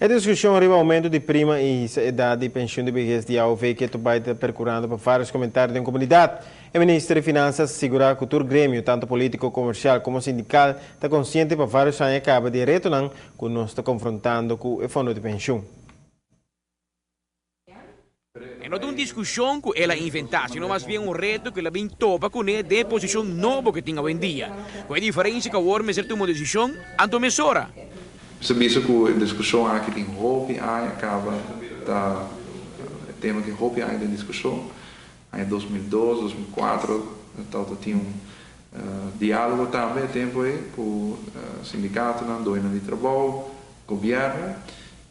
E discusion riba aumento di prima y edad di pensioen di behes di AOV cu ta bay percurando pa varios comentario den comunidad. E minister di Finanzas a sigura cu tur gremio, tanto politico, comercial como sindical, ta consciente pa varios aña caba di retonan cu nos ta confrontando cu e fondo di pensioen. E no ta un discusion cu el a inventa, sino mas bien un reto cu el a bin topa cu ne den e posicion nobo cu e tin awendia. Cu e diferencia cu awor mester tuma un decision, anto mesora. Mester bisa cu e discusion aki tin hopi aña caba, ta e tema tin hopi aña den discusion. Aña 2002, 2004 tabata tin un dialogo tambe e tempo ey cu sindicatonan, doñonan di trabou, gobierno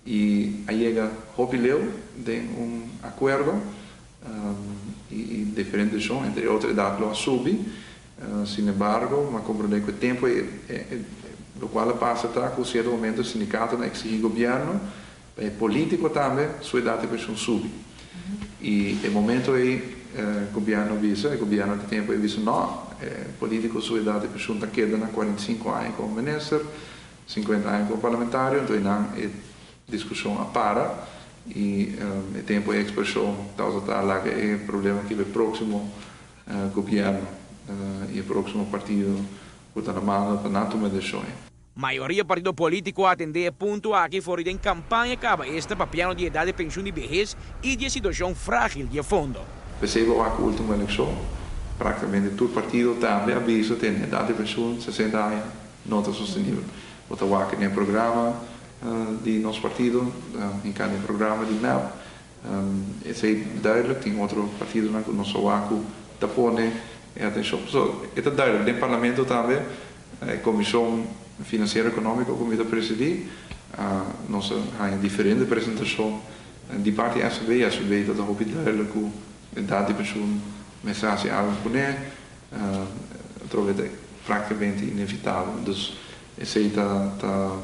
y a yega hopi leu den un acuerdo y diferente decision, entre otro edad lo a subi. Sin embargo, m'a comprende cu e tempo ey locual a pasa ta cu cierto momento e sindicatonan a exigi gobierno pa e politico tambe su edad di pensioen subi. Y e momento ey gobierno a bisa, e gobierno di tempo ey a bisa no, e politico su edad di pensioen ta keda na 45 aña como minister, 50 aña como parlamentario, anto eynan e discusion a para y e tempo e expresion tabata ta laga e problema aki pa e proximo gobierno y e proximo partido cu ta na mando pa nan tuma decision. Mayoria partido politico a atende e punto aki for di den campaña caba, esta papiando di edad di pensioen di behes y di e situacion fragil di e fondo. P'esey bo wak ultimo eleccion, practicamente tur partido tambe a bisa tene edad di pensioen 60 aña no ta sostenibel. Bo ta wak den e programa di nos partido, hinca den e programa di MEP, esey duidelijk. Tin otro partidonan cu nos a wak cu ta pone e atencion. So, e ta duidelijk. Den parlamento tambe, e comision financiero economico cu mi ta presidi, nos a haya diferente presentacion di parti SVB. SVB ta hopi duidelijk cu edad di pensioen mester haci algo cune, atrobe ta practicamente inevitabel. Dus esey ta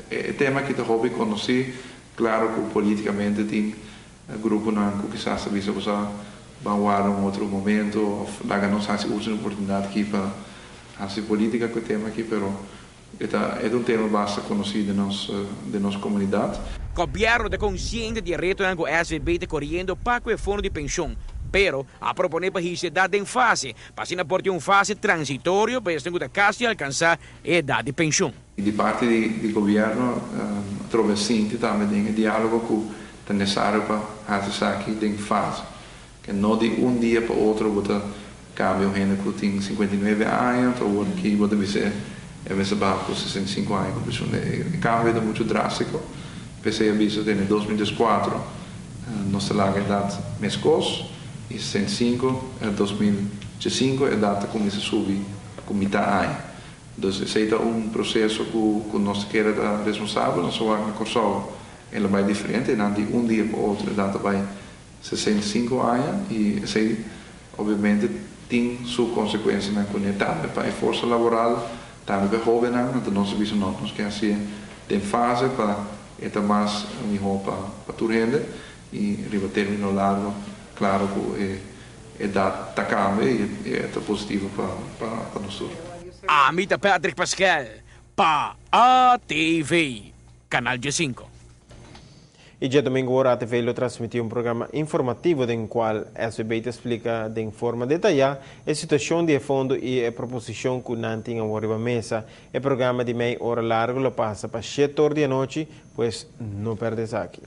e tema aki ta hopi conoci. Claro cu politicamente tin gruponan cu kisas ta bisa cu sa ban warda un otro momento of laga nos haci uso di oportunidad aki pa haci politica cu e tema aki, pero e ta un tema basta conoci den nos comunidad. Gobierno ta consciente di e retonan cu SVB ta coriendo pa cu e fondo di pensioen, pero a propone pa hisa edad den fase, pa asina por tin un fase transitorio pa esnan cu ta casi alcansa e edad di pensioen. Di parti di gobierno, trobe sinti tambe den dialogo cu ta necesario pa haci esaki den fase. Cu no di un dia pa otro bo ta cambia un hende cu tin 59 aña, anto cu bo ta bisa e mester baha pa 65 aña cu pensioen. E cambio ta mucho drastico. P'esey a bisa den 2004 nos ta laga edad mescos y 65, 2005 edad ta cuminsa subi cu mitar aña. Dus esey ta un proceso cu nos kier ta responsabel, nos a na Corsou el a bay diferente, nan di un dia pa otro edad ta bay 65 aña y esey obviamente tin su consecuencianan cu tambe pa e forsa laboral, tambe pa hobennan, anto nos a bisa no, nos kier haci den fase pa e ta mas miho pa tur hende y riba termino largo, claro cu e edad ta cambia y ta positivo pa nos tur. Ami ta Patrick Pascal, pa ATV, Canal G5. Y diadomingo ATV lo transmiti un programa informativo den cual SVB ta splica di forma detaya e situacion di fondo y e proposicion cu nan tin riba mesa. E programa di mei ora largo lo pasa pa 7 or di anochi, pues no perde esaki.